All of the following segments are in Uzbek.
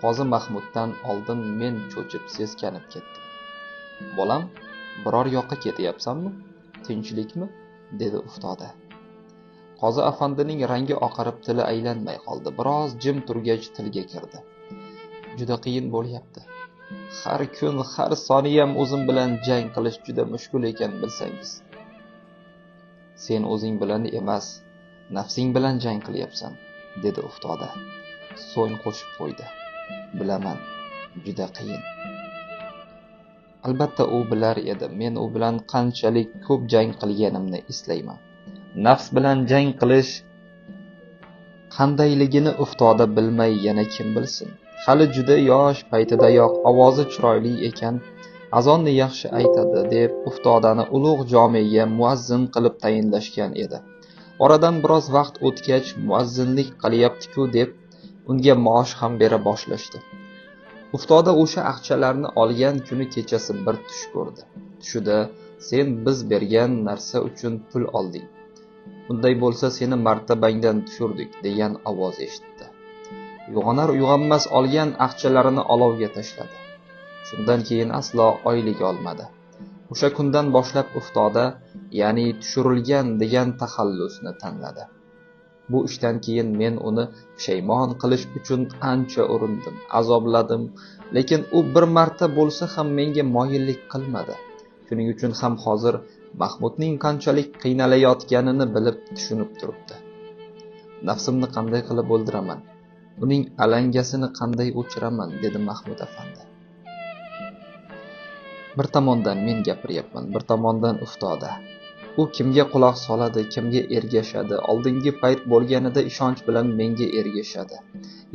Qozi Mahmuddan oldin men cho'chib seskanib ketdim. Bolam, biror yoqqa ketyapsanmi? Tinchlikmi? Dedi Uftoda. Qozi afandining rangi oqarib, tili aylanmay qoldi. Biroz jim turgach tilga kirdi. Juda qiyin bo'lyapti. Har kun, har soniyam o'zim bilan jang qilish juda mushkul ekan, bilsangiz. Sen o'zing bilan emas, nafsing bilan jang qilyapsan, dedi Uftoda. So'ng qo'shib qo'ydi. Bilaman, juda qiyin. Albatta u bilar edi. Men u bilan qanchalik ko'p jang qilganimni eslayman. Nafs bilan jang qilish qandayligini Uftoda bilmay yana kim bilsin. Hali juda yosh paytidayoq ovozi chiroyli ekan, azonni yaxshi aytadi deb Uftodani ulug' jome'ga muazzin qilib tayinlashgan edi. Oradan biroz vaqt o'tgach muazzinlik qilyapti-ku deb unga maosh ham bera boshlashdi. Uftoda o'sha aqchalarni olgan kuni kechasi bir tush ko'rdi. Tushida sen biz bergan narsa uchun pul olding. Unday bo'lsa seni martabangdan tushirdik degan ovoz eshitdi. Uyg'onar uyg'onmas olgan aqchalarini olovga tashladi. Shundan keyin aslo oylik olmadi. O'sha kundan boshlab Uftoda, ya'ni tushirilgan degan taxallusni tanladi. Bu ishdan keyin men uni pushaymon qilish uchun ancha urindim, azobladim, lekin u bir marta bo'lsa ham menga moyillik qilmadi. Shuning uchun ham hozir Mahmudning qanchalik qiynalayotganini bilib tushunib turibdi. Nafsimni qanday qilib o'ldiraman? Uning alangasini qanday o'chiraman, dedi Mahmud afandi. Bir tomondan men gapiryapman, bir tomondan Uftoda. U kimga quloq soladi, kimga ergashadi? Oldingi payt bo'lganida ishonch bilan menga ergashadi.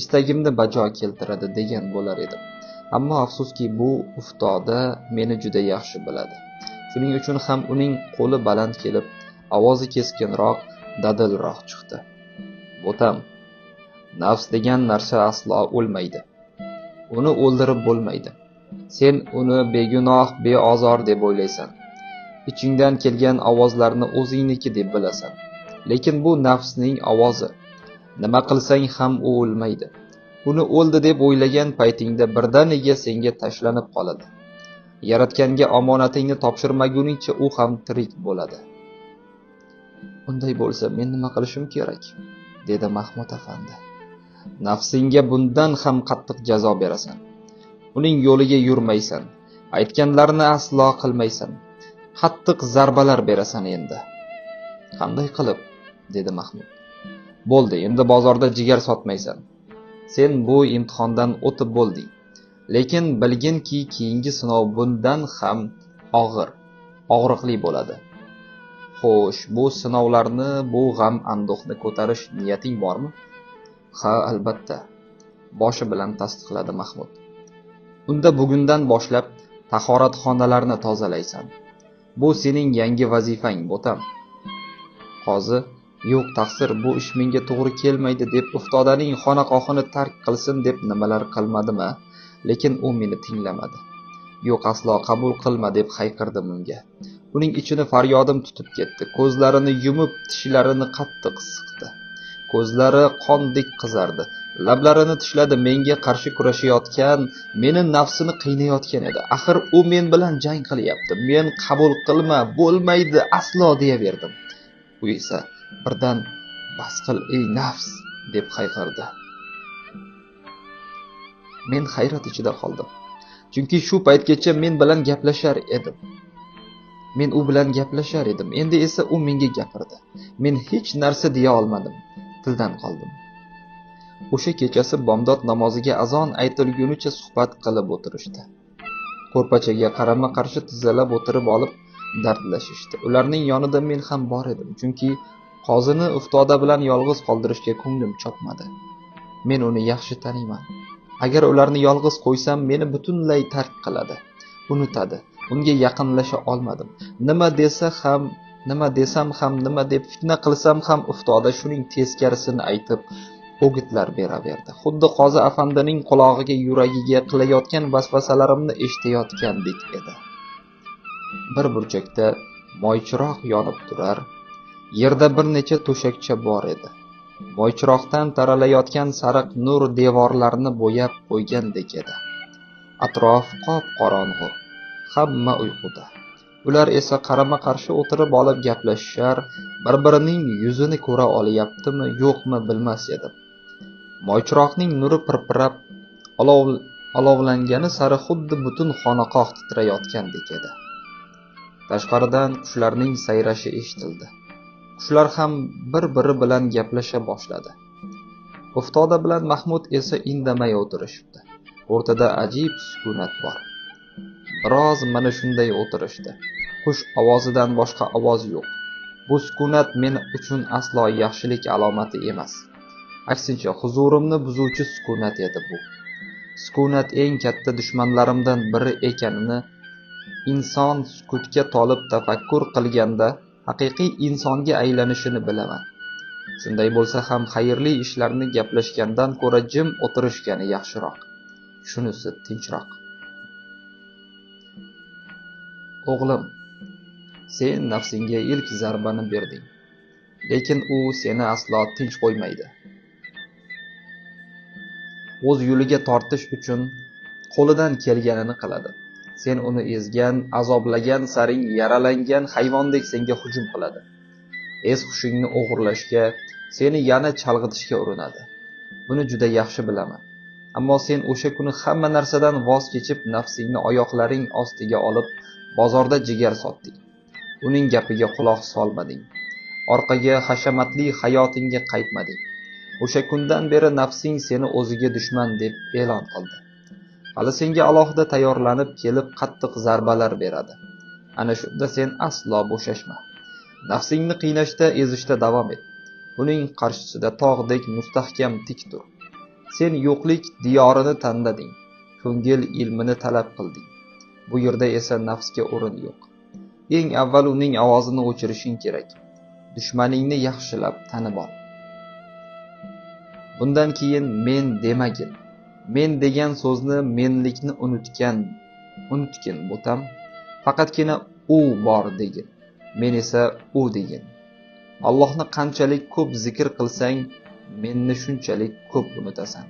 Istagimni bajo keltiradi degan bo'lar edim. Ammo afsuski bu Uftoda meni juda yaxshi biladi. Shuning uchun ham uning qo'li baland kelib, ovozi keskinroq, dadilroq chiqdi. Bo'tam, nafs degan narsa aslo o'lmaydi. Uni o'ldirib bo'lmaydi. Sen uni begunoh, beozor deb o'ylaysan. Ichingdan kelgan ovozlarni o'zingniki deb bilasan. Lekin bu nafsning ovozi. Nima qilsang ham u o'lmaydi. Uni o'ldi deb o'ylagan paytingda birdaniga senga tashlanib qoladi. Yaratganga omonatingni topshirmaguningcha u ham tirik bo'ladi. Unday bo'lsa men nima qilishim kerak? Dedi Mahmud afandi. Nafsingga bundan ham qattiq jazo berasan. Uning yo'liga yurmaysan. Aytganlarini aslo qilmaysan. Qattiq zarbalar berasan endi. Qanday qilib? Dedi Mahmud. Bo'ldi, endi bozorda jigar sotmaysan. Sen bu imtihondan o'tib bo'lding. Lekin bilginki, keyingi sinov bundan ham og'ir, og'riqli bo'ladi. Xo'sh, bu sinovlarni, bu g'am anduhni ko'tarish niyating bormi? Ha, albatta, boshi bilan tasdiqladi Mahmud. Unda bugundan boshlab tahoratxonalarni tozalaysan. Bu sening yangi vazifang, bo'tam. Qozi, yo'q taqsir, bu ish menga to'g'ri kelmaydi deb Uftodaning xonaqohini tark qilsin deb nimalar qilmadim-a? Lekin u meni tinglamadi. Yo'q, aslo qabul qilma deb hayqirdim unga. Uning ichini faryodim tutib ketdi. Ko'zlarini yumib, tishlarini qattiq siqdi. Ko'zlari qondek qizardi. Lablarini tishladi. Menga qarshi kurashayotgan, meni nafsini qiynayotgan edi. Axir u men bilan jang qilyapti. Men qabul qilma, bo'lmaydi, aslo deyaverdim. U esa birdan bas qil ey nafs deb hayqirdi. Men hayrat ichida qoldim. Chunki shu paytgacha men bilan gaplashar edim. Men u bilan gaplashar edim. Endi esa u menga gapirdi. Men hech narsa deya olmadim. Tildan qoldim. O'sha kechasi bomdod namoziga azon aytilgunicha suhbat qilib o'tirishdi. Ko'rpachaga qarama-qarshi tizzalab o'tirib olib dardlashishdi. Ularning yonida men ham bor edim, chunki qozini Uftoda bilan yolg'iz qoldirishga ko'nglim chopmadi. Men uni yaxshi taniyman. Agar ularni yolg'iz qo'ysam, meni butunlay tark qiladi, unutadi. Unga yaqinlasha olmadim. Nima desam ham, nima deb fitna qilsam ham Uftoda shuning teskarisini aytib o'gitlar beraverdi. Xuddi qozi afandining qulog'iga, yuragiga qilayotgan vasvasalarimni eshitayotgandek edi. Bir burchakda moychiroq yonib turar, yerda bir necha to'shakcha bor edi. Moychiroqdan taralayotgan sariq nur devorlarni bo'yab qo'ygandek edi. Atrof qop-qorong'u, hamma uyquda. Ular esa qarama-qarshi o'tirib olib gaplashishar, bir-birining yuzini ko'ra olyaptimi, yo'qmi bilmas edim. Moychiroqning nuri pirpirab olovlangani sari xuddi butun xonaqoh titrayotgandek edi. Tashqaridan qushlarning sayrashi eshitildi. Qushlar ham bir-biri bilan gaplasha boshladi. Uftoda bilan Mahmud esa indamay o'tirishibdi. O'rtada ajib sukunat bor. Biroz mana shunday o'tirishdi. Qush ovozidan boshqa ovoz yo'q. Bu sukunat men uchun aslo yaxshilik alomati emas. Aksincha, huzurimni buzuvchi sukunat edi bu. Sukunat eng katta dushmanlarimdan biri ekanini, inson sukutga tolib tafakkur qilganda haqiqiy insonga aylanishini bilaman. Shunday bo'lsa ham xayrli ishlarni gaplashgandan ko'ra jim o'tirishgani yaxshiroq. Shunisi tinchroq. O'g'lim, sen nafsingga ilk zarbani berding. Lekin u seni aslo tinch qo'ymaydi. O'z yo'liga tortish uchun qo'lidan kelganini qiladi. Sen uni ezgan, azoblagan saring yaralangan hayvondek senga hujum qiladi. Es-hushingni o'g'irlashga, seni yana chalg'itishga urinadi. Buni juda yaxshi bilaman. Ammo sen o'sha kuni hamma narsadan voz kechib, nafsingni oyoqlaring ostiga olib, bozorda jigar sotding. Uning gapiga quloq solmading. Orqaga, hashamatli hayotingga qaytmading. O'sha kundan beri nafsing seni o'ziga dushman deb e'lon qildi. Hali senga alohida tayyorlanib kelib qattiq zarbalar beradi. Ana shunda sen aslo bo'shashma. Nafsingni qiynashda, ezishda davom et. Uning qarshisida tog'dek mustahkam tik tur. Sen yo'qlik diyorini tanlading. Ko'ngil ilmini talab qilding. Bu yerda esa nafsga o'rin yo'q. Eng avval uning ovozini o'chirishing kerak. Dushmaningni yaxshilab tanib ol. Bundan keyin men demagin. Men degan so'zni, menlikni unutgin bo'tam. Faqatgina u bor degin. Men esa u degin. Allohni qanchalik ko'p zikr qilsang, menni shunchalik ko'p unutasan.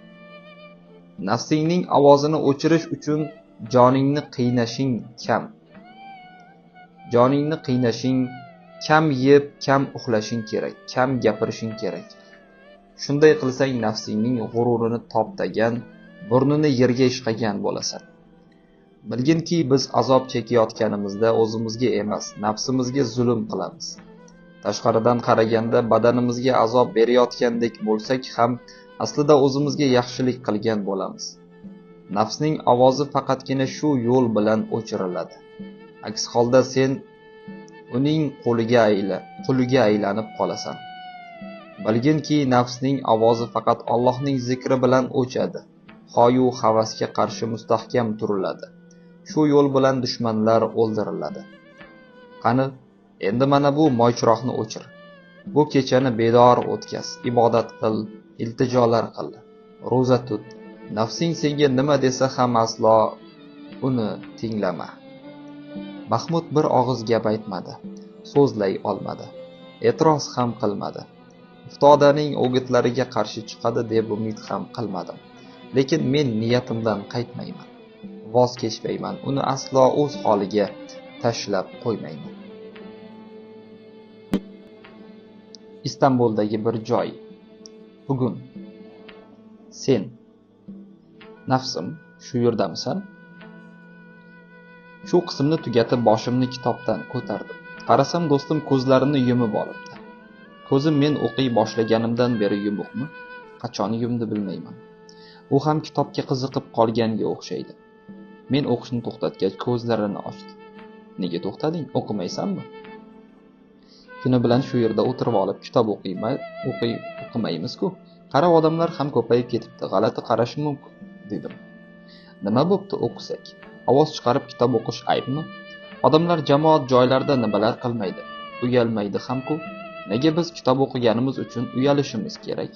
Nafsingning ovozini o'chirish uchun joningni qiynashing kam. Joningni qiynashing, kam yeb, kam uxlashing kerak, kam gapirishing kerak. Shunday qilsang nafsingning g'ururini toptagan, burnini yerga ishqagan bo'lasan. Bilginki, biz azob chekayotganimizda o'zimizga emas, nafsimizga zulm qilamiz. Tashqaridan qaraganda badanimizga azob berayotgandek bo'lsak ham, aslida o'zimizga yaxshilik qilgan bo'lamiz. Nafsning ovozi faqatgina shu yo'l bilan o'chiriladi. Aks holda sen uning quliga aylanib qolasan. Bilginki, nafsning ovozi faqat Allohning zikri bilan o'chadi. Hoyu havasga qarshi mustahkam turiladi. Shu yo'l bilan dushmanlar o'ldiriladi. Qani, endi mana bu moychiroqni o'chir. Bu kechani bedor o'tkaz, ibodat qil, iltijolar qil, ro'za tut. Nafsing senga nima desa ham aslo uni tinglama. Mahmud bir og'iz gap aytmadi, so'zlay olmadi, e'tiroz ham qilmadi. Uftodaning o'gitlariga qarshi chiqadi deb umid ham qilmadim. Lekin men niyatimdan qaytmayman, voz kechmayman, uni aslo o'z holiga tashlab qo'ymayman. Istanbuldagi bir joy. Bugun. Sen. Nafsim, shu yerdamisan? Shu qismni tugatib boshimni kitobdan ko'tardim. Qarasam do'stim ko'zlarini yumib olibdi. Ko'zim men o'qiy boshlaganimdan beri yumuqmi? Qachon yumdi bilmayman. U ham kitobga qiziqib qolganga o'xshaydi. Men o'qishni to'xtatgach ko'zlarini ochdi. Nega to'xtading? O'qimaysanmi? Kuni bilan shu yerda o'tirib olib kitob o'qimaymiz-ku. Qara, odamlar ham ko'payib ketibdi. G'alati qarashi mumkin, dedim. Nima bo'pti o'qisak? Ovoz chiqarib kitob o'qish aybmi? Odamlar jamoat joylarida nimalar qilmaydi? Uyalmaydi ham-ku. Nega biz kitob o'qiganimiz uchun uyalishimiz kerak?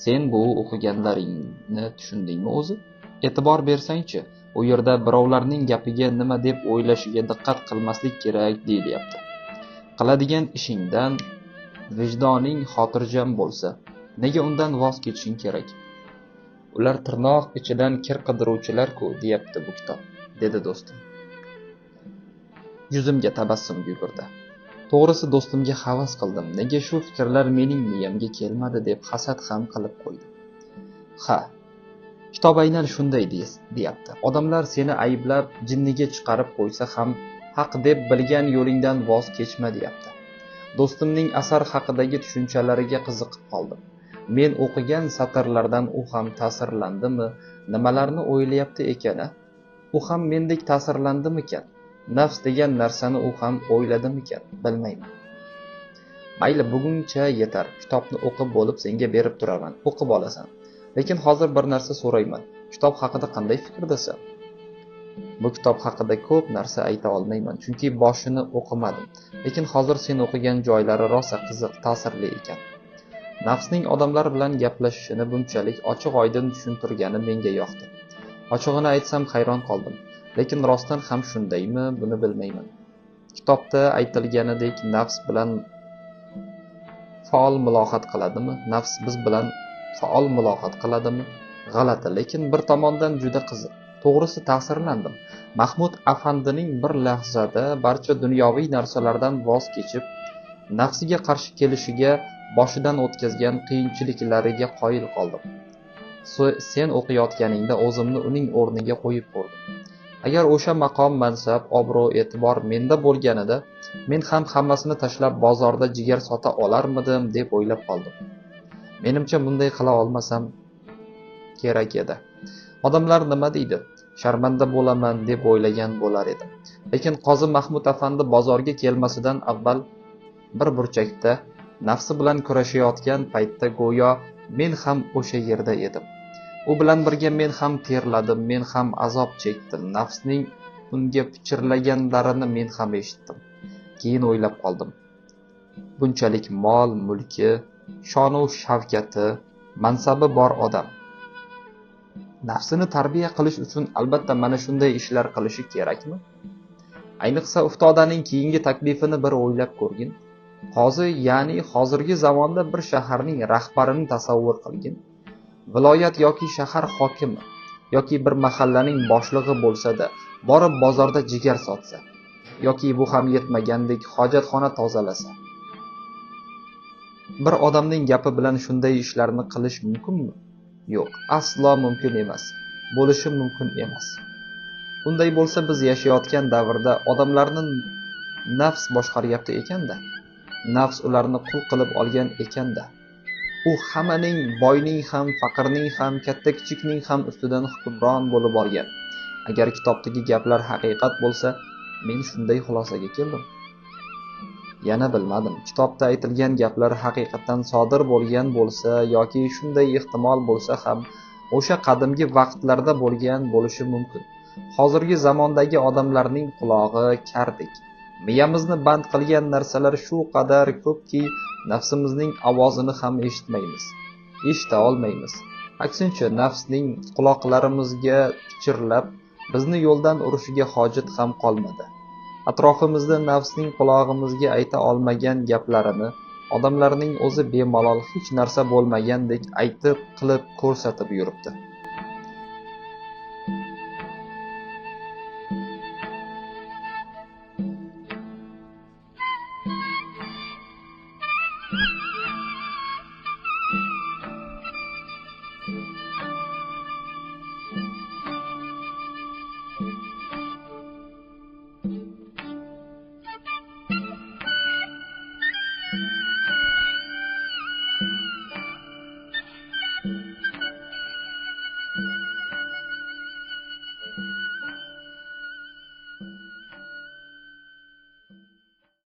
Sen bu o'qiganlaringni tushundingmi o'zi? E'tibor bersang-chi, u yerda birovlarning gapiga nima deb o'ylashiga diqqat qilmaslik kerak deyilyapti. Qiladigan ishingdan vijdoning xotirjam bo'lsa, Nega undan voz kechishing kerak? Ular tirnoq ichidan kir qidiruvchilar-ku, deyapti bu kitob, dedi do'stim. Yuzimga tabassum yugurdi. To'g'risi do'stimga havas qildim. Nega shu fikrlar mening miyamga kelmadi deb hasad ham qilib qo'ydim. Ha, kitob aynan shunday deyapti. Odamlar seni ayblab jinniga chiqarib qo'ysa ham haq deb bilgan yo'lingdan voz kechma deyapti. Do'stimning asar haqidagi tushunchalariga qiziqib qoldim. Men o'qigan satrlardan u ham ta'sirlandimi, nimalarni o'ylayapti ekan-a? U ham mendek ta'sirlandimikan? Nafs degan narsani u ham o'yladimikan, bilmayman. Mayli, buguncha yetar. Kitobni o'qib bo'lib senga berib turaman, o'qib olasan. Lekin hozir bir narsa so'rayman. Kitob haqida qanday fikrdasan? Bu kitob haqida ko'p narsa ayta olmayman, chunki boshini o'qimadim. Lekin hozir sen o'qigan joylari rosa qiziq, ta'sirli ekan. Nafsning odamlar bilan gaplashishini bunchalik ochiq-oydin tushuntirgani menga yoqdi. Ochig'ini aytsam hayron qoldim. Lekin rostdan ham shundaymi, buni bilmayman. Kitobda aytilganidek nafs bilan faol muloqot qiladimi? Nafs biz bilan faol muloqot qiladimi? G'alati, lekin bir tomondan juda qiziq. To'g'risi ta'sirlandim. Mahmud afandining bir lahzada barcha dunyoviy narsalardan voz kechib, nafsiga qarshi kelishiga, boshidan o'tkazgan qiyinchiliklariga qoyil qoldim. Sen o'qiyotganingda o'zimni uning o'rniga qo'yib ko'rdim. Agar o'sha maqom, mansab, obro', e'tibor menda bo'lganida, men ham hammasini tashlab bozorda jigar sota olarmidim deb o'ylab qoldim. Menimcha bunday qila olmasam kerak edi. Odamlar nima deydi? Sharmanda bo'laman deb o'ylagan bo'lar edim. Lekin Qozi Mahmud afandi bozorga kelmasidan avval bir burchakda nafsi bilan kurashayotgan paytda go'yo men ham o'sha yerda edim. U bilan birga men ham terladim, men ham azob chekdim. Nafsning unga pichirlaganlarini men ham eshitdim. Keyin o'ylab qoldim. Bunchalik mol, mulki, shonu shavkati, mansabi bor odam nafsini tarbiya qilish uchun albatta mana shunday ishlar qilishi kerakmi? Ayniqsa uftodaning keyingi taklifini bir o'ylab ko'rgin. Qozi, ya'ni hozirgi zamonda bir shaharning rahbarini tasavvur qilgin. Viloyat yoki shahar hokimi yoki bir mahallaning boshlig'i bo'lsa-da, borib bozorda jigar sotsa yoki bu ham yetmagandek hojatxona tozalasa. Bir odamning gapi bilan shunday ishlarni qilish mumkinmi? Yo'q, aslo mumkin emas. Bo'lishi mumkin emas. Unday bo'lsa biz yashayotgan davrda odamlarni nafs boshqaryapti ekanda. Nafs ularni qul qilib olgan ekanda. U hammaning, boyning ham, faqirning ham, katta kichikning ham ustidan hukmron bo'lib olgan. Agar kitobdagi gaplar haqiqat bo'lsa, men shunday xulosaga keldim. Yana bilmadim, kitobda aytilgan gaplar haqiqatan sodir bo'lgan bo'lsa yoki shunday ehtimol bo'lsa ham, o'sha qadimgi vaqtlarda bo'lgan bo'lishi mumkin. Hozirgi zamondagi odamlarning qulog'i kardek. Miyamizni band qilgan narsalar shu qadar ko'pki, nafsimizning ovozini ham eshitmaymiz, eshita olmaymiz. Aksincha, nafsning quloqlarimizga pichirlab, bizni yo'ldan urishiga hojat ham qolmadi. Atrofimizda nafsning qulog'imizga ayta olmagan gaplarini odamlarning o'zi bemalol hech narsa bo'lmagandek aytib, qilib, ko'rsatib yuribdi.